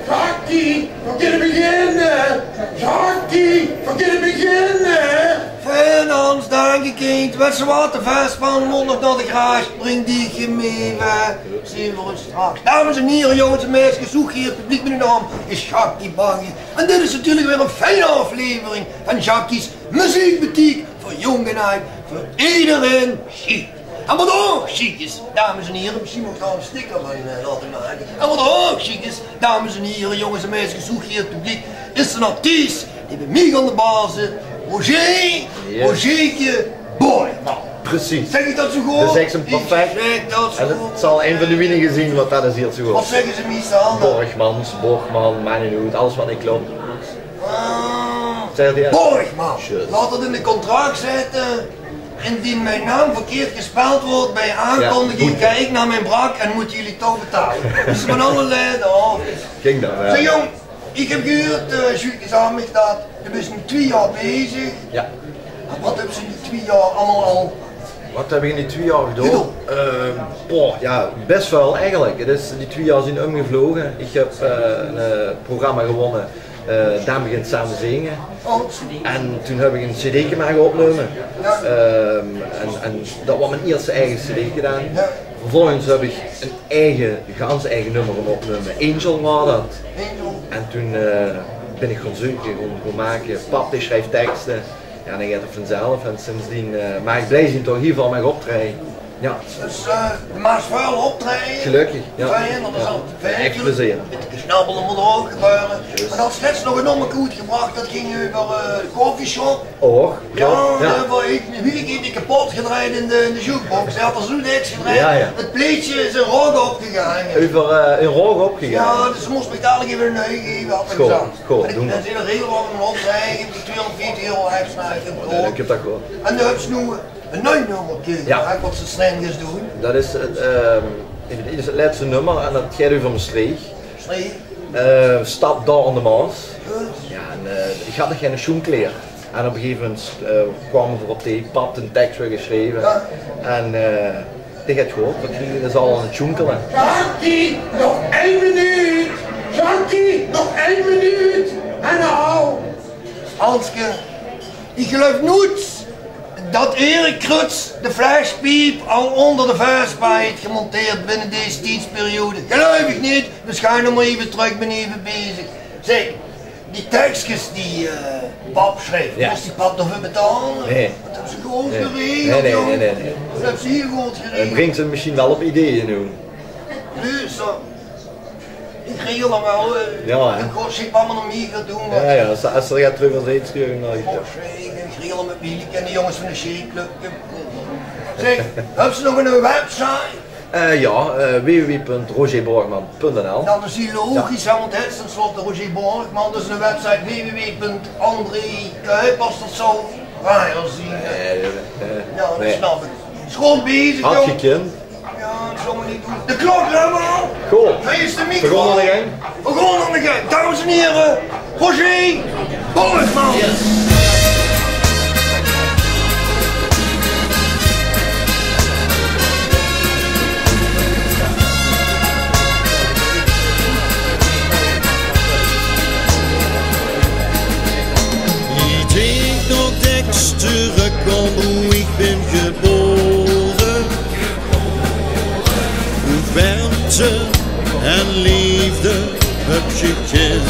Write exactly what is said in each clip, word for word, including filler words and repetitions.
Jackie, veer kinne beginne. Jackie, veer kinne beginne. Fijn, Hans, dank dich, kind. Wèts se waat, de Vespa mót nog nao de garage. Bring die mee, hè. Zeen veer ós straks. Dames en hiere, jónges en meisjes, zoe geit 't publiek, miene naam is Jackie Bange. En dit is natuurlik weer ein fijne aflevering van Jackie's Muziekbetiek veur jónk en aajd, veur ederein sjiek. En waat ouch sjiek is, dames en hiere, mesjien mót ich dao ein sticker van, eh, laote make. En waat ouch sjiek is, dames en hiere, jónges en meisjes, zoe geit 't publiek, is ein artiest dae bie mich aan de bar zit, Roger, yes, Rogerke Borgman. Precies. Zèk ich dat zoe good? Dat zègk se perfect. Ich zèk dat zoe good. En 't zal ein van de weinige zeen waat dat is hie zoe good. Waat zègke ze meistal dan? Borgmans, Borgman, maak neet oet, alles waat neet klop. Ah. Zègk ich. Borgman. Juist. Laot dat in de contract zitte. Indien mien naam verkeerd gespeld weurt bie aankondiging, jao, good, gaon ich nao mien brak en mótte geer toch betale. Dus van alle leide aaf. Ging dat, jao. Zèk, jóng, ich höb gehuurd, eh, Sjoerd zag mich dat, doe bis noe twieë jaor bezig. Jao. En waat höbs se in die twieë jaor allemaol al gedaon? Waat höb ich in die twieë jaor gedaon? Ehm, boah, jao, bès väöl eigelik. 't Is, die twieë jaor zeen ómgevloge. Ich höb, eh, ein, eh, programma gewónne, eh, Dame Begint Same Zinge. En toen höb ich ein cd'ke mage opnumme. Ehm, en, en dat waor mien ierste eige cd'ke dan. Vervolges höb ich ein eige, gans eige nummer gaon opnumme. Angel waor dat. En toen, eh, bin ich gaon zeuke, gaon, gaon make. Pap, dae sjrief tekste. Jao, dan geit 't vanzelf. En sindsdien, eh, maag ich blij zeen dat ich hie veur maag optraeje. Jao. Dus, eh, de maag väöl optraeje. Gelökkig, jao. Fijn, dat is altied fijn. Ech plezeer. Bietje snabbele mót ouch gebeure. Juist. Mer doe höbs nog ein nummerke oetgebrach, dat ging euver, eh, de coffeeshop. Och, jao, jao. Dao höb ich, wie ich die kepot gedrejd in de, in de jukebox. Dae haw d'r zoe niks gedrejd. Jao, jao. 't Plaetje is in rook opgegange. Euver, eh, in rook opgegange. Jao, dus ze mós mich dalik effe ein nui gaeve, haw ich gezag. Good, good. En ich, doon ich. Dan zeen v'r hie waal ein optraeje, die twieëhóngerdvieftig euro extra. Jao, ich höb dat gehuurd. En doe höbs noe ein nui nummerke, jao, hè, waat se snel geis doon. Dat is 't, ehm, 't is 't lètste nummer en dat geit euver Mestreech. Mestreech. Eh, stad dao aan de Maos. Jao. Jao, en, eh, ich haw nog gein sjoenkleer. En op ein gegaeve moment, eh, kwame v'r op dee, pap haw d'n teks weer gesjreve. Jao. En, eh, dae geit good, want dae is al aan 't sjoenkele. Jackie, nog ein minuut! Jackie, nog ein minuut! En noe! Hanske, ich geluif noets dat Erik Cruts de flashpiep al ónger de Vespa haet gemonteerd binne dees tiedsperiode. Geluif ich neet, dus gaon v'r nog mer effe trök, ich bön effe bezig. Zèk, die tekskes die, eh, pap sjreef, jao, mós die pap daoveur betaole? Nae. Dat höbbe ze good geregeld, jóng. Nae, nae, nae, nae. Dat höbbe ze hie good geregeld. Bringk ze mesjien waal op ideeë noe. Dus, eh, Ich regel dat waal, eh. Jao, hè. En god, ich wou mer nog mie gaon doon, mer jao, jao, es, es d'r get trök van zeet, stuur ich 'm nao dich. God, ich, ich regel 't mit Milik en de jónges van de sjeepclub. Zèk, höbs se nog ein website? Eh, jao, eh, w w w punt roger borgman punt n l. Dat is hieël logisch, hè, want hae is ten slotte Roger Borgman, dus ein website w w w punt andré kuipers, dat zou raar zeen, hè. Nae, nae, nae. Jao, dat snap ich. Is good bezig, jóng. Had gekind. Jao, dat zólle v'r neet doon. De klok, Remmel! Good. Hae is de micro. V'r gaon aan de gang. V'r gaon aan de gang. Dames en hiere, Roger Borgman. Yes. Ich dink nog dèks trök op wie ich bön gebore. Wie wermte en leefde höb ich gekind.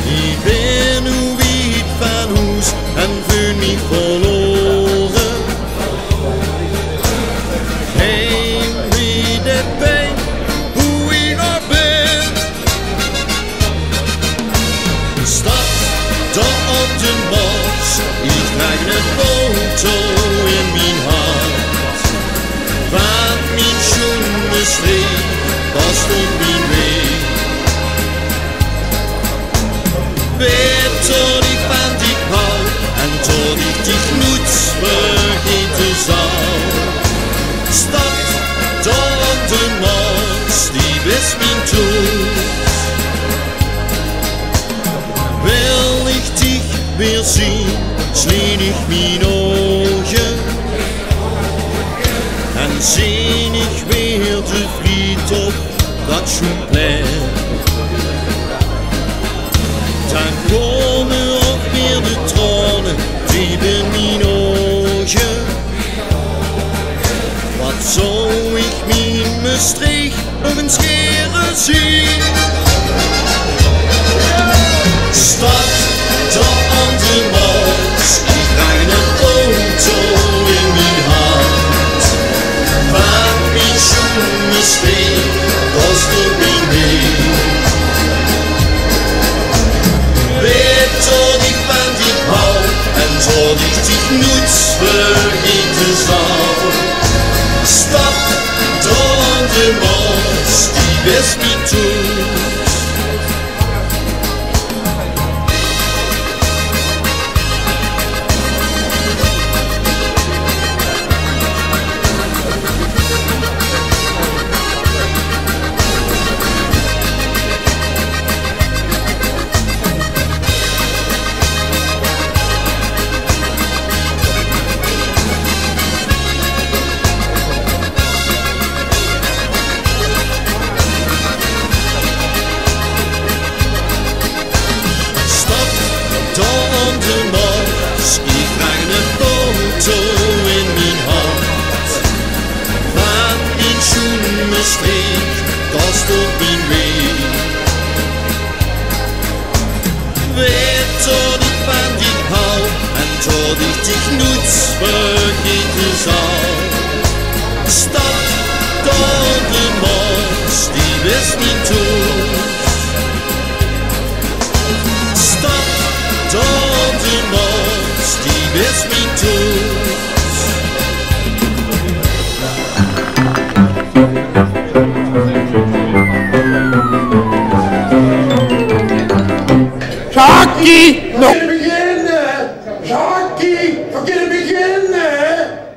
Ich bön noe wied van hoes en veul mich verlore. Heimwee deit pien, wie ich dao bön. Stad dao op de Maos, ich draag de foto in mien hart. Van mien sjoen Mestreech, dao stóng mien weeg. Bis mien toes. Wil ich dich weer zeen, sleen ich mien ouge en zeen ich weer de vriendschap dat sjoen plein. Dan kómme ouch weer de traone diep in mien ouge. Wat zou ich mien Mestreech nog ins gaer zeen? Stap dao aan de Maos, ich krijg 'n auto in mien hand. Van mien sjoen Mestreech, dat is toch mien weeg. Weit dat ich van dich haw en dat ich dich noets vergaete zal. Stap dao aan de Maos, die bis mien toes. Stap dao aan de Maos, ich krijg 'n auto in mien hand. Van mien sjoen Mestreech, dat is toch mien weeg. Weit dat ich van dich haw en dat ich dich noets vergaete zal. Stap dao aan de Maos, die bis mien toes. Stap dao aan de Maos, die bis mien toes. Jackie, nog. Veer kinne beginne. Jackie, veer kinne beginne.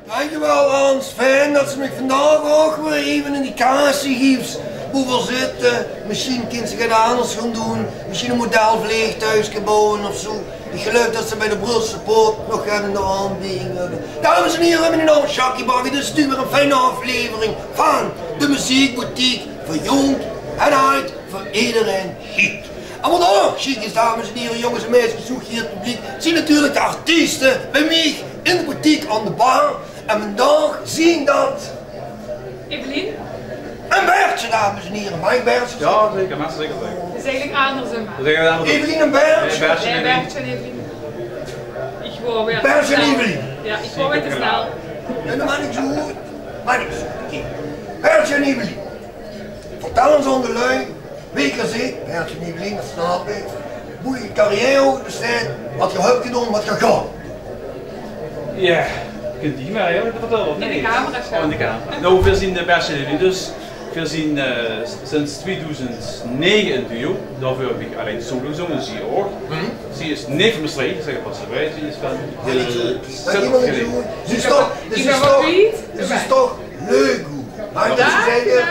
Dankjewel, Hans. Fijn dat se mich vandaag ouch weer effe in die kaas geefs. Boe veer zitte, mesjien kins se get anders gaon doon. Mesjien e modelvleegtuigske bouwe of zoe. Ich geluif dat ze bij de Brulse Poort nog get in de aanbieding höbbe. Dames en hiere, mien naam is Jackie Bakker. Dit is natuurlik weer 'n fijne aflevering van de Meziekboutique. Veur jónk en aajd, veur ederein sjiek. En wat ouch sjiek is, dames en hiere, jónges en meisjes, zoe geer 't publiek, zien natuurlik de artieste bij mich in de boutique aan de bar. En vandaag zien dat Evelien en Bertje, dames en hiere. Maag ich Bertje zègke? Jao, zeker, maag se zeker zègke. 't Is eigelik andersom, hè? Evelien en Bertje. Nae, Bertje en Evelien. Ich waor weer te snel. Bertje en Evelien. Jao, ich waor weer te snel. Jao, dat maak niks oet. Maak niks oet. Oké. Bertje en Evelien. Vertèl ós, aan de lui, wae geer zeet, Bertje en Evelien, dat snap ich. Boe de carrière oet besteit, wat geer höb gedoon, wat geer gaot. Jao, kint geer mich eigelik vertèlle, of neet? In de camera, jao. Oh, in de camera. Noe, veer zien de Bertje en Evelien, dus veer zien, eh, sinds tweeduizend nege ein duo. Daoveur höb ich allein solo gezónge, zie ouch. Zie is neet van Mestreech, zègk 't mer, zie is van Hille Sittard. Zie is toch, zie is toch leuk, hoor. Maag ich 't zoe zègke?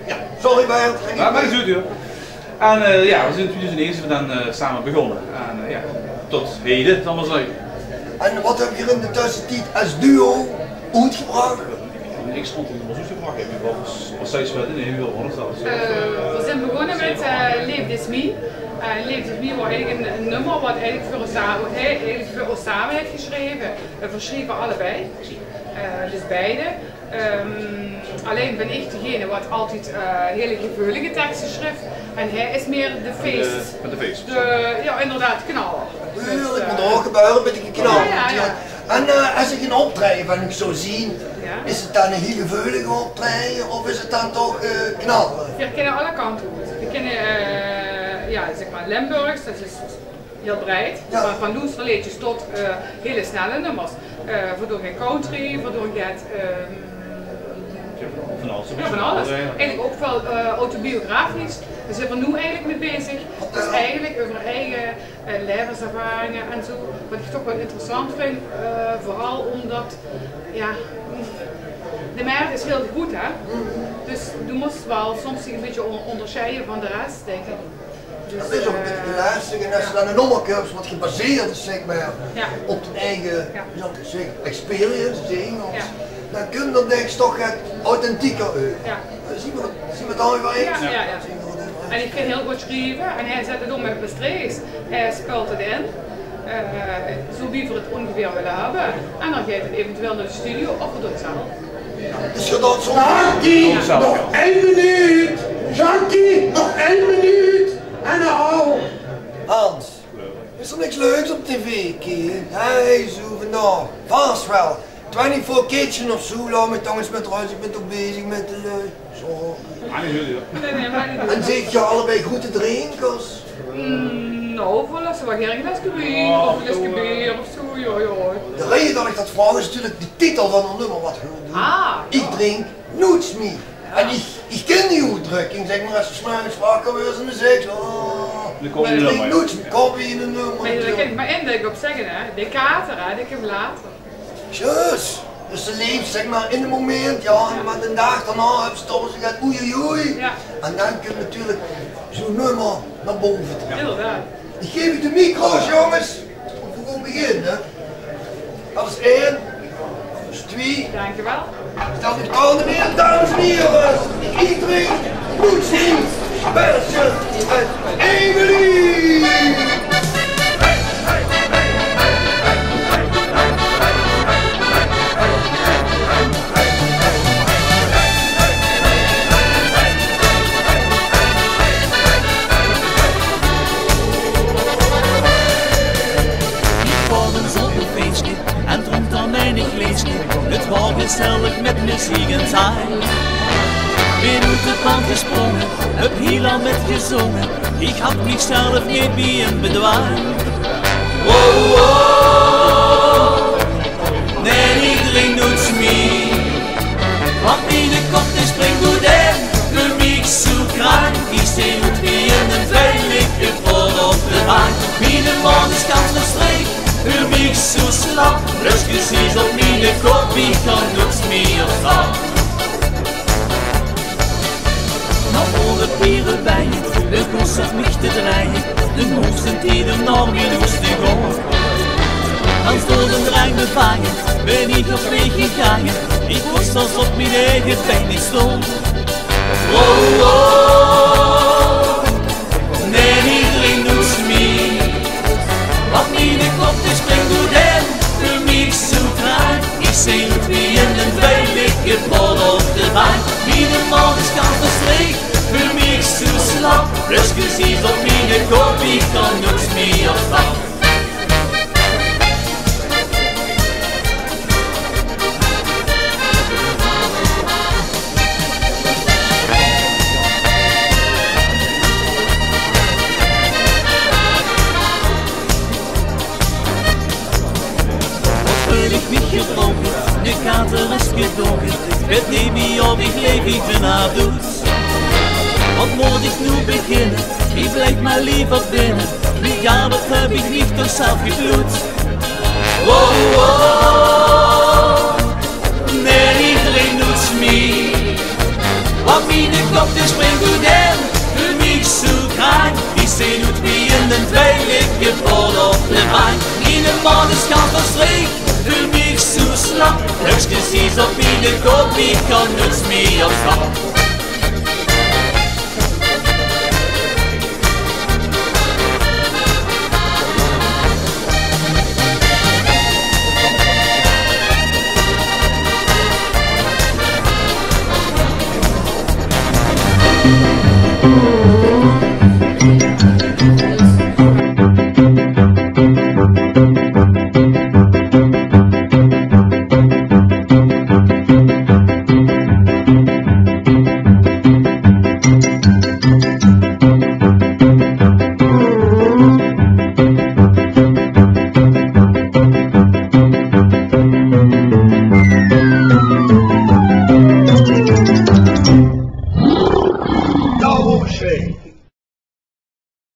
Jao, sorry, Bert. Jao, maak neet oet, huur. En, eh, jao, veer zien in tweeduizend nege zien veer dan, eh, same begós. En, eh, jao, tot hede, zal ich mer zègke. En wat höb geer in de tössetied es duo oetgebrach? Ich stóng in de oetgebrach, ich höb waal ins, waat zag ich, waat in, ich wil waal ins zelf. Eh, veer zien begós mit, eh, Leef is Mie. Eh, Leef is Mie waor eigelik ein, ein nummer wat eigelik veur ós same, wat hae eigelik veur ós same haet gesjreve. Eh, veer sjreve allebei. Eh, dus beide. Ehm, allein bön ich degene wat altied, eh, hiel geveulige tekste sjrif. En hae is mieë de fees. Mit de fees. De, jao, inderdaad, knaller. Tuurlik, mót ouch gebeure, bietje knaller. Jao, jao, jao. En, eh, es ich ein optraeje van uch zoe zeen, is 't dan ein hiel geveulig optraeje of is 't dan toch, eh, knaller? Veer kinne alle kante oet. Veer kinne, eh, jao, zègk mer, Limburgs, dat is hiel breid. Jao. Van, van loesterleedjes tot, eh, hiel snelle nummers. Eh, veer doon country, veer doon get, ehm, jao, van alles. Eigelik ouch waal, eh, autobiografisch. Dao zeen veer noe eigelik mei bezig. Dus eigelik euver eige, eh, laevenservaringe en zoe. Wat ich toch waal interessant vinj, eh, veural ómdat, jao, De mert is hiel good, hè? Dus doe mós waal soms dich e bietje on-, óngersjeie van de res, dink ich. Dus, det is ouch e bietje, eh, lastig. En es se dan e nómmerke höbs waat gebaseerd is, zèk mer, op dien eige, wie zal ich zègke, experience, zègk mer, dan kump det, dink ich, toch get authentieker euver. Zeen v'r, zeen v'r 't dao euver eins? En ich kin hiel good sjrieve en hae zèt 't óm in 't Mestreechs. Hae speult 't in. Eh, zo wie v'r 't óngeveer wille höbbe. En dan geit 't eventueel nao de studio of v'r doon 't zelf. Dus geer doot zo. Jackie, nog ein minuut. Jackie, nog ein minuut. En dan al. Hans, is d'r niks leuks op tv, kind? Hey, zo vandaag. Vas waal. Twenty-four Kitchen of zo, laot mich toch ins mit rös, ich bön toch bezig mit de lui. Zo. Nae, nae, mer neet. En zeet geer allebei groete drinkers? Mm, noe, v'r lesse waal gaer e glaske wien of e glaske beer of zo, jao, jao. De raeje det ich det vraog is natuurlik de titel van 't nummer waat geer doot. Ah. Ich drink noets mie. En ich, ich kin die oetdrökking, zèk mer, es se 's mörges wakker weurs en dan zèks: "Oh, ich drink noets mie", kump in e nummer. Mer dao kin ich mer ein dink op zègke, hè. De kater, hè, dae kump later. Zjus. Dus se leefs, zèk mer, in 't moment, jao, en mer d'n daag daonao höbs se toch ins get oei, oei, oei. Jao. En dan kump natuurlik zoe'n nummer nao bove toe. Inderdaad. Ich gaef uch de micro's, jónges. V'r gaon beginne. Det is ein. Det is twie. Dank u wel. Stel uch aan de neer, dames en hiere. Ich drink noets mie. Belsje en Emily. Ich waor ins op e feesjke en dronk dao meinig leedjke. 't Waor gezellig mit meziek en zaai. Bin oet 't pand gesprónge, höb hiel hel mitgezónge. Ich had mich zelf neet mie in bedwaanj. Wow, wow. Nae, ich drink noets mie. Want miene kop dae springk oet en veur mich zoe krank. Ich zeen oet wie in ein veilige pot op de bank. Miene maan is gans verstreek, veur mich zoe slap. Fleske is op miene kop, ich kan noets mie op stap. Nao alle piere bie, de kos op mich te drejje, de moesten die de norm in hoes te gaon. Gans door de drang bevange, bin ich op weeg gegange, ich wós zelfs op mien eige bein neet staon. Oh, oh, nae, ich drink noets mie. Want miene kop dae springk oet en veur mich zoe krank. Ich zeen oet wie in ein veilige pot op de bank. Miene maan is gans verstreek, veur mich zoe slap. Fleske is op miene kop, ich kan noets mie op stap. Op bin ich mich gebroke, de kater is gedoke. Weit neet mie of ich leef, ich bin doed. Waat mót ich noe beginne? Ich blief mer leever binne. Mien gaar, waat höb ich mich toch zelf geploet. Wow, wow. Nae, ich drink noets mie. Want miene kop dae springk oet en veur mich zoe krank. Ich zeen oet wie in ein veilige pot op de bank. Miene maan is gans verstreek, veur mich zoe slap. Fleske is op miene kop, ich kan noets mie op stap.